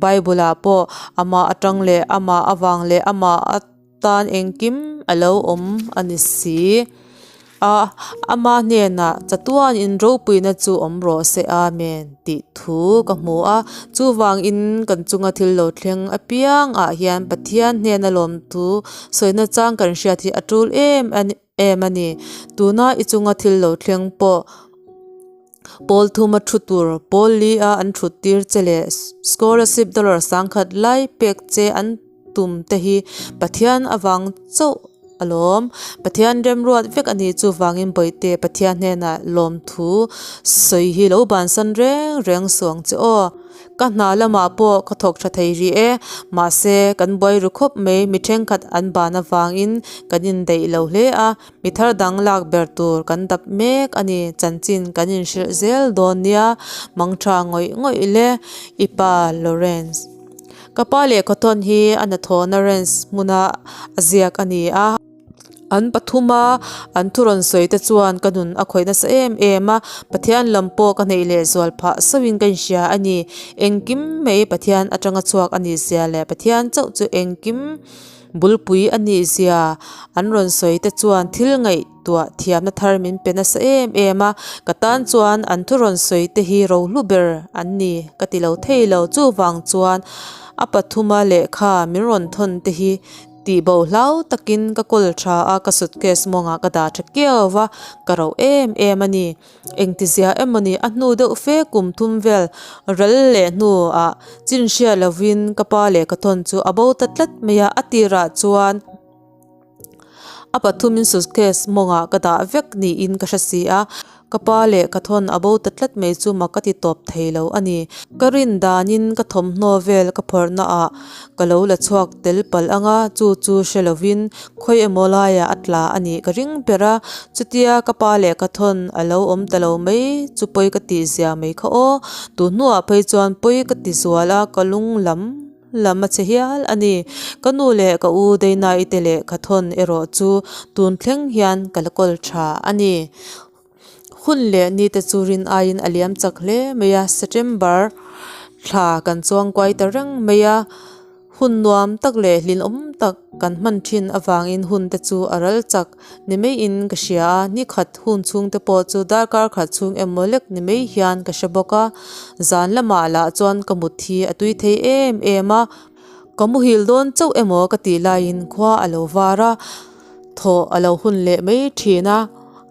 Bible ah pawh amah atang leh amah avang leh amah a. Tan engkim a lo awm a ni si a, ama hnenah chatuan in ropuina chu awm rawh se Amen tih thu ka hmu a. Chuvangin kan chunga thil lo thleng apiang ah hian Pathian hnena lawmthu sawina chang kan hriat hi a tul em em a ni. Tuna i chunga thil lo thleng pawh Pawl thuma thu tur pawl li a an thut tir che leh scholarship dollar sangkhat lai pek che an tum te hi Pathian avang chauh alawm. Pathian remruat vek a ni chuvangin bawihte Pathian hnenah lawmthu sawi hi lo bansan reng reng suh ang che aw. Ka hna lamah pawh ka thawk tha thei rih e, mahse kan buai ru khawp mai mi thenkhat an ban avangin kan indaih lo hle a. Mi thar dang lak ber tur kan dap mek a ni, chanchin kan inhrilh zel dawn nia, mangtha ngawih ngawih le, i pa Lawrence. Ka pa lehkhathawn hi a hnathawhna Rance hmuna a ziak a ni a, an pathuma an thu rawn sawi te chuan ka nun a khawih nasa em em a, Pathian lam pawh ka hneih leh zual phah sauhin ka inhria a ni, engkim mai Pathian atanga chhuak a nih zia leh Pathian chauh chu engkim Bulpui a nih zia an rawn sawi te chuan thil ngaihtuah thiamna thar min pe nasa em em a, ka tan chuan an thu rawn sawi te hi rohlu ber an ni ka ti lo thei lo. Chuvang chuan a pathuma lehkha min rawn thawn te hi tih bo hlau takin ka kawl tha a, ka suitcase mawngah ka dah tha kiau va, ka roh em em a ni. Engtizia emawni a hnu deuh fe kum thum vel ral leh hnuah chin hria lovin ka pa leh ka thawn chu a bo ta tlat mai a, a tirah chuan a pathumin suitcase mawngah ka dah vek niin ka hre si a, ka pa leh ka thawn a bo ta tlat mai chu mak ka ti tawp thei lo a ni. Ka rin danin ka thawmhnaw vel ka phawrhna ah ka lo la chhuak tel palh ang a, chu chu hre lovin Khawi emaw laiah a tla a nih ka ring ber a, chutia ka pa leh ka thawn a lo awm ta lo mai chu pawi ka tih zia mai kha aw. Tun hnuah phei chuan pawi ka ti zual a, ka lung lam lam a che hial a ni. Ka nu leh ka u Deinai te leh ka thawn erawh chu tun thleng hian ka la kawl tha a ni. Hun leh ni te chu rin aiin a liam chak hle mai a, September thla kan chuang kuai ta reng mai a, hun nuam tak leh hlimawm tak kan hman thin avangin hun te chu a ral chak ni maiin ka hria a, ni khat hun chhung te pawh chu darkar khat chhung emaw lek ni mai hian ka hre bawk a, zan lamah lah chuan ka mut hi a tui thei em em a, ka muhil dawn chauh emaw ka tih laiin khua a lo var a. Thawh a lo hun leh mai thin a,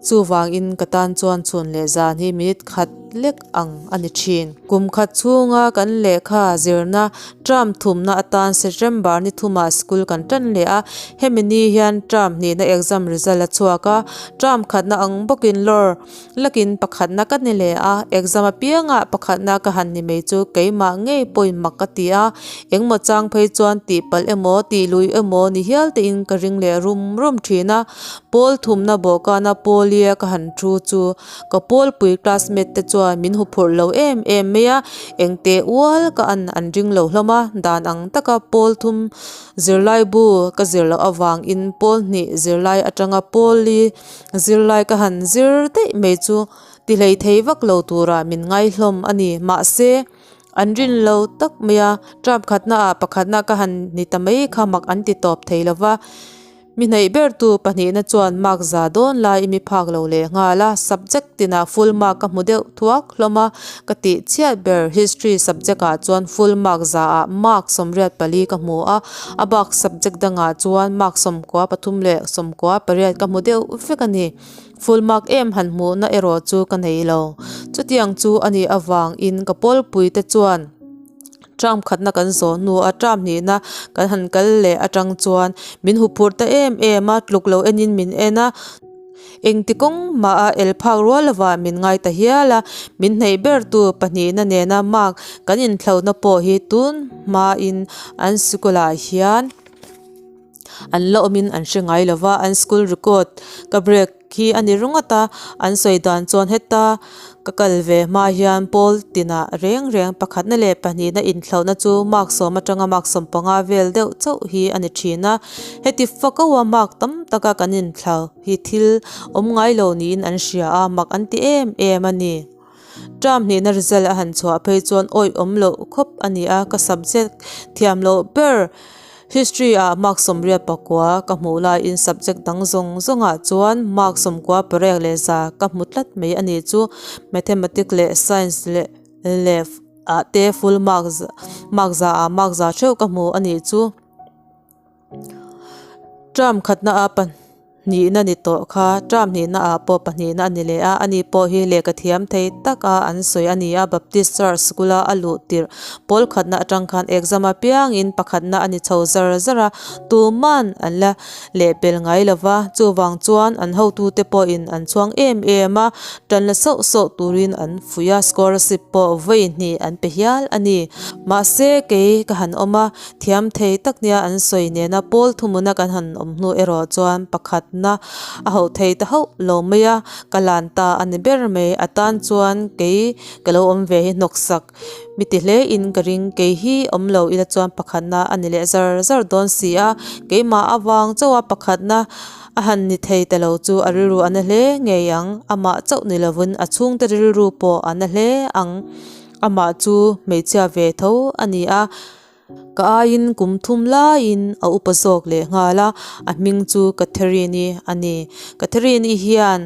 chuvangin ka tan chuan chhun leh zan hi minute khat lek ang a ni thin. Kum khat chhunga kan lehkha zirna term thumna atan September ni thumah school kan tan leh a, hemi ni hian term hnihna exam result a chhuak a, term khatna ang bawkin lawr lakin pakhatna ka ni leh a, exam apiangah pakhatna ka han ni mai chu keimah ngei pawhin mak ka ti a, engmaw chang phei chuan tihpalh emaw tih lui emaw ni hial tein ka ring leh rum rum thin a, pawl thumna bawhkana pawlia ka han thu chu ka pawlpui classmate te chuan min huphurh lo em em mai a, engteh ual ka an an ring lo hlawm a, dan ang taka pawl thum zirlai bu ka zir loh avangin pawl hnih zirlai atanga pawli Zirlai ka han zir daih mai chu ti hlei thei vak lo tura min ngaihlawm a ni. Mahse, an rin lo tak mai a, term khatna ah pakhatna ka han ni ta mai kha mak an ti tawp thei lo va. Mi hnaih bertu pahnihna chuan mark za dawn lai i mi phak lo leh nghal a, subject tinah full mark ka hmu deuh thuak hlawm a, ka tih chhiat ber history subject ah chuan full mark za ah mark 84 ka hmu a, A bak subject dangah chuan mark 13 leh 18 ka hmu deuh vek a ni. Full mark em han hmuhna erawh chu ka nei lo. Chutiang chu a nih avangin ka pawlpui te chuan term khatna kan zawh hnu a term hnihna kan han kal leh atang chuan min huphurh ta em em a, tluk lo enin min en a. Engti kawng mah a el phak rual lovah min ngai ta hial a, min hnaih bertu pahnihna nena mark kan inthlauhna pawh hi tun hmain an sikawlah hian an la awmin an hre ngai lo va, an school record ka break hi a ni ringawt a, an sawi dan chuan heta ka kal ve hma hian pawl tinah reng reng pakhatna leh pahnihna inthlauhna chu mark sawm atanga mark 15 vel deuh chauh hi a ni thin a, heti fakaua mark tam taka kan inthlau hi thil awm ngai lo niin an hria a, mak an ti em em a ni. Term hnihna result a han chhuah phei chuan awih awm loh khawp a ni a, ka subject thiam loh ber History ah mark 84 ka hmuh laiin subject dang zawng zawngah chuan mark 98 leh za ka hmu tlat mai a nih chu. Mathematics leh Science leh leh ah te full mark mark za ah mark za theuh ka hmu a nih chu. Term khatna a pahnihna ni tawh kha term hnihna ah pawh pahnihna a ni leh a, ani pawh hi lehkha thiam thei tak a an sawi a ni a, Baptist Church School a a luh tirh pawl khatna atang khan exam apiangin pakhatna a ni chho zar zar a, tuman an la lehpel ngai lo va, chuvang chuan an hotute pawhin an chhuang em em a, tan la sauh sauh turin an fuih a, scholarship pawh vawi hnih an pe hial a ni. Mahse kei ka han awm a, Thiam thei tak nia an sawi nena pawl thumuna kan han awm hnu erawh chuan pakhatna a hauh thei ta hauh lo mai a, ka lan ta a ni ber mai. A tan chuan kei ka lo awm ve hi hnawksak mi ti hle in ka ring. Kei hi awm lo ila chuan pakhatna a ni leh zar zar dawn si a, keimah avang chauha pakhatna a han ni thei ta lo chu a rilru a na hle ngei ang. Amah chauh ni lovin a chhungte rilru pawh a na hle ang. Amah chu hmeichhia ve tho a ni a, ka aiin kum thum laiin a upa zawk leh nghal a, a hming chu Catherine-i a ni. Catherine-i hian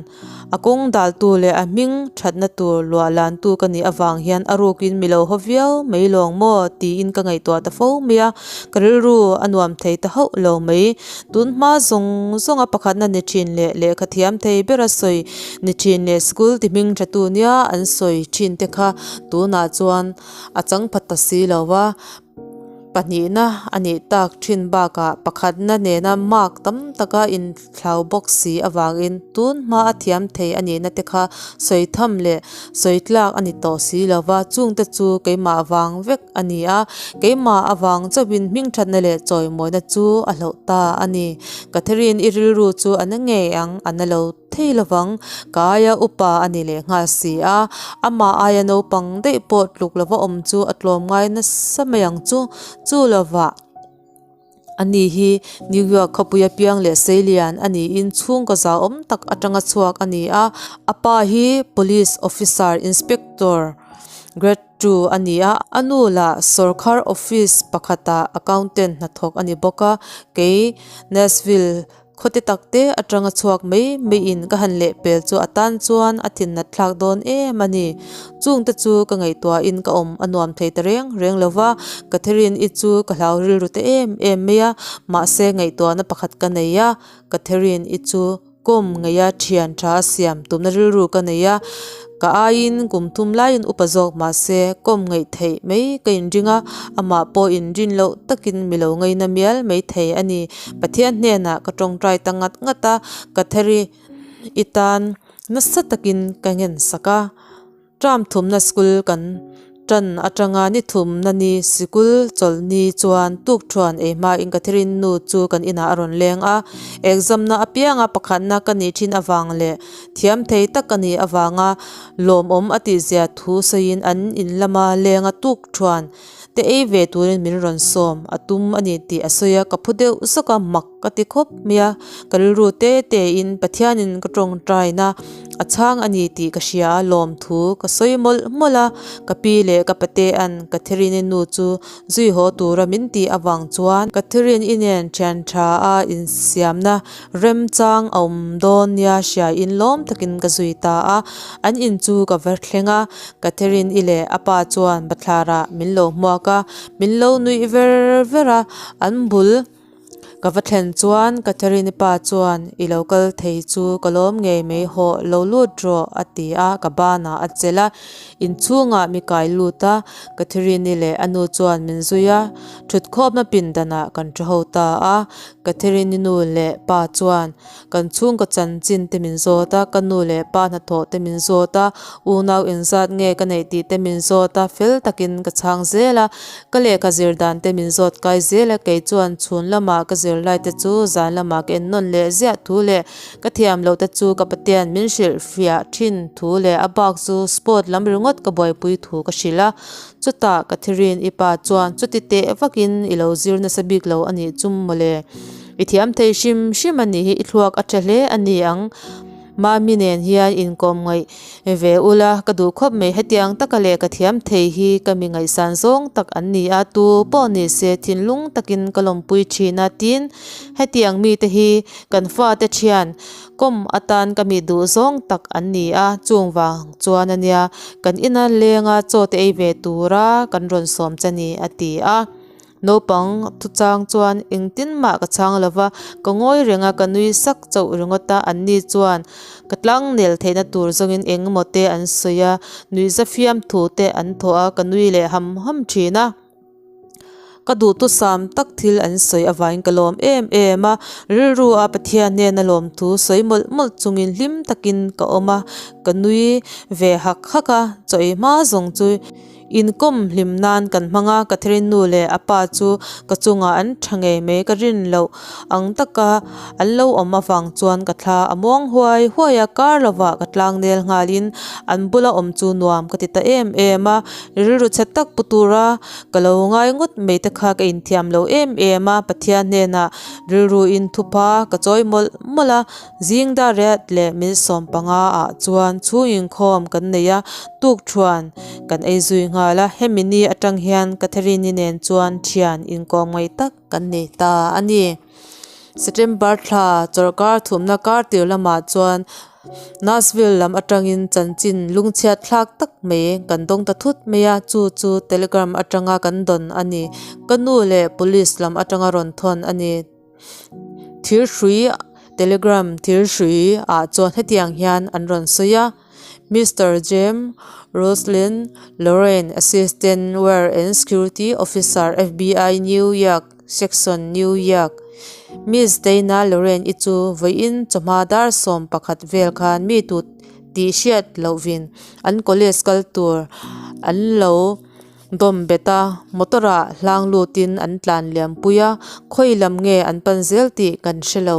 a kawng daltu leh a hming thatna tur luah lantu ka nih avang hian a rukin mi lo haw viau mai lawng maw tiin ka ngaihtuah ta fo mai a, ka rilru a nuam thei ta hauh lo mai. Tun hma zawng zawnga pakhatna ni thin leh lehkha thiam thei bera sawi ni thin leh school ti hming tha tu nia an sawi thin te kha tunah chuan a chang phat ta si lo va, pahnihna a nih tak thin bakah pakhatna nena mark tam taka inthlau bawk si avangin tun hma a thiam thei a nihna te kha sawi tham leh sawi tlak a ni tawh si lo va, chungte chu keimah vang vek a ni a, keimah avang chauhin hmingthatna leh chawimawina chu a hloh ta a ni. Catherine i rilru chu a na ngei ang, a na lo thei lovang, ka aia upa a ni leh nghal si a, amah aia naupang daih pawh tluk lova awm chu a tlawm ngai nasa mai ang chu, chu lovah. Ani hi New York khawpuia piang leh seilian a niin chhungkaw zauhawm tak atanga chhuak a ni a. A pa hi Police Officer Inspector Grade Two a ni a, a nu lah sawrkhar office pakhatah accountant hnathawk a ni bawk a. Kei Nashville Khawte takte atanga chhuak mai maiin ka han lehpel chu a tan chuan a thin nat thlak dawn em a ni. Chungte chu ka ngaihtuahin ka awm a nuam thei ta reng reng lo va, Catherine-i chu ka hlau rilru ta em em mai a, mahse ngaihtuahna pakhat ka nei a, Catherine-i chu kawm ngeia thian tha a siam tumna rilru ka nei a, Ka aiin kum thum laiin upa zawk mahse kawm ngaih theih mai ka inring a, amah pawh inrin loh takin mi lo ngaina mial mai thei a ni. Pathian hnenah ka tawngtai ta ngat ngat a, ka theri i tan nasa takin ka ngen sak a. Term thumna school kan tan atanga ni thumna ni sikul chawlhni chuan tukthuan ei hmain ka thirin nu chu kan inah a rawn leng a, exam na apianga pakhatna ka nih thin avang leh thiam thei tak ka nih avanga lawmawm a tihzia thu sawiin an in lama lenga tukthuan te ei ve turin min rawn sawm a tum a ni tih a sawi a, ka phu deuh zawk a mak ka ti khawp mai a, ka rilru te te in Pathianin ka tawngtaina a chhang a ni tih ka hria a, lawmthu ka sawi mawlh mawlh a, ka pi leh ka patea'n Catherine-i nu chu zui haw tura min tih avang chuan Catherine-i nen thian tha a insiamna remchang a awm dawn nia hriain lawm takin ka zui ta a, an in chu ka va thleng a, Catherine-i leh a pa chuan bathlarah min lo hmuak a, min lo nuih ver ver a, an bul. Ka va thlen chuan Catherine-i pa chuan i lo kal thei chu ka lawm ngei mai hawh lo lut rawh a ti a, ka banah a chelh a, inchhungah mi kai lut a, Catherine-i leh a nu chuan min zui a, thutkhawmna pindanah kan thu ho ta a, Catherine-i nu leh pa chuan Kan chhungkaw chanchin te min zawt a, ka nu leh pa hnathawh te min zawt a, unau inzat nge ka neih tih te min zawt a, fel takin ka chhang zel a, ka lehkha zir dan te min zawt kai zel a, kei chuan chhun lamah ka zir. zirlai te chu zan lamah ka en nawn leh ziah thu leh ka thiam loh te chu ka patean min hrilh fiah thin thu leh a bak chu sport lam ringawt ka buaipui thu ka hrilh a. Chutah Catherine i pa chuan chuti teh vakin i lo zir nasa bik lo a nih chu mawle. I thiam thei hrim hrim a nih hi i thluak a tha hle a ni ang. Mami nen hian inkawm ngaih ve ula ka duh khawp mai. Hetiang taka lehkha thiam thei hi ka mi ngaihsan zawng tak an ni a, tu pawh ni se thinlung takin ka lawmpui thin a. Tin, hetiang mite hi kan fate thian kawm atan ka mi duh zawng tak an ni a, chung vang chuan a nia kan ina lenga chaw te ei ve tura kan rawn sawm che ni, a ti a. Naupang thuchang chuan engtin mah ka chhang lo va, ka ngawi reng a, ka nui sak chauh ringawt a, anni chuan ka tlangnel theihna tur zawngin eng emaw te an sawi a, nuihza fiamthu te an thawh a, ka nui leh ham ham thin a. Ka duhthusam tak thil an sawi avangin ka lawm em em a, rilru a Pathian hnena lawmthu sawi mawlh mawlh chungin hlim takin ka awm a, ka nui ve hak hak a, chaw ei hma zawng chu Inkawm hlim nan kan hmang a, Catherine nu leh a pa chu ka chungah an tha ngei mai ka rin loh ang taka an lo awm avang chuan ka thla a muang huai huai a, kar lovah ka tlang nel nghalin an bula awm chu nuam ka ti ta em em a, rilru chhe tak pu tura ka lo ngai ngawt mai te kha ka inthiam lo em em a, Pathian hnenah rilru in thupa ka chawi mawlh mawlh a. Zing dar riat leh min 15 ah chuan chhung inkhawm kan nei a, tukthuan kan ei zui nghal a, hemi ni atang hian Catherine-i nen chuan thian inkawm ngaih tak kan nei ta a ni. September thla chawlhkar thumna kar tir lamah chuan Nashville lam atangin chanchin lungchhiat thlak tak mai kan dawng ta thut mai a, chu chu telegram atanga kan dawn a ni. Ka nu leh police lam atanga rawn thawn a ni. Thirhrui telegram thirhrui ah chuan hetiang hian an rawn sawi a Mister James Roslyn Lorraine Assistant Wire and Security Officer F_B_I New York Section New York Miss Dana Lorraine i chu vawiin chawhma dar 11 vel khan mi tut tih hriat lohvin an college kal tur an lo. Dawm bet a, motor ah hlang lutin an tlan liam pui a, khawi lam nge an pan zel tih kan hre lo.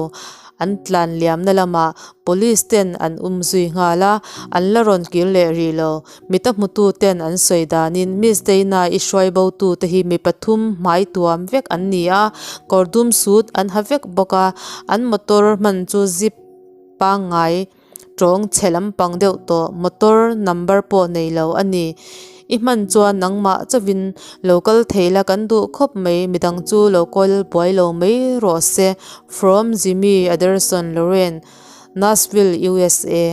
An tlan liamna lamah police ten an um zui nghal a, an la rawn kir leh rih lo. Mita hmutu ten an sawi danin Miss Dana i hruai bo tu te hi mi pathum hmai tuam vek an ni a, kawr dum sut an ha vek bawk a, an motor hman chu zip pangngai tawng chhe lampang deuh tawh motor number pawh nei lo a ni. I hman chuan nangmah chauhin lo kal thei la kan duh khawp mai midang chu lo kawl buai lo mai rawh se from Jimmy Aderson Lorraine Nashville USA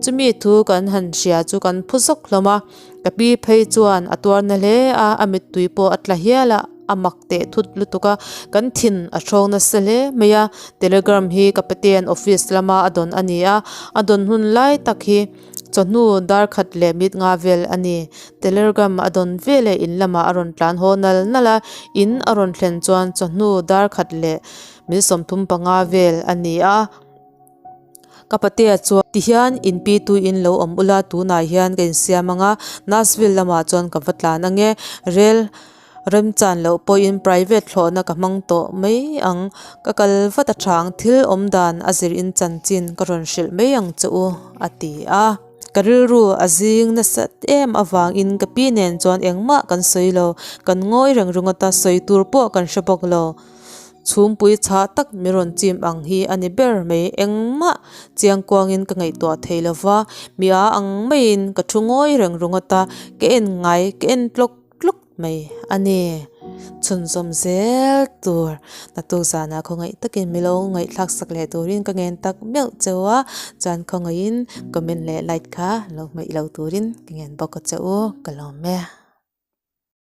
Chumi thu kan han hria chu kan phu zawk hlawm a ka pi phei chuan a tuar na hle a a mittui pawh a tla hial a. a mak teh thut lutuk a kan thin a hrawng nasa hle mai a telegram hi ka pate'n office lama a dawn a ni a a dawn hun lai tak hi chawhnu dar khat leh mit nga vel a ni telegram a dawn veleh in lamah a rawn tlan haw nal nal a in a rawn thlen chuan chawhnu dar khat leh min 35 vel a ni a. Ka patea chuan tihian in pi tuiin lo awm ula tunah hian ka insiam ang a, Nashville lamah chuan ka va tlan ang e, rel remchan loh pawhin private thlawhna ka hmang tawh mai ang, ka kal vat a tha ang thil awm dan a zir in chanchin ka rawn hrilh mai ang che u a ti a. Ka rilru a zing nasat em avangin ka pi nen chuan engmah kan sawi lo, kan ngawi reng ringawt a, sawi tur pawh kan hre bawk lo. Chhumpui chhah tak mi rawn chim ang hi a ni ber mai. Engmah chiang kuangin ka ngaihtuah thei lo va, mi a ang maiin ka thu ngawi reng ringawt a, ka en ngai ka en tlawk tlawk mai a ni. Chhunzawm zel tur naktuk zanah khawngaih takin mi lo ngaihthlak sak leh turin ka ngen tak meuh cheu a, chuan khawngaihin comment leh like kha lo hmaih lo turin ka ngen bawk a che u, ka lawm e.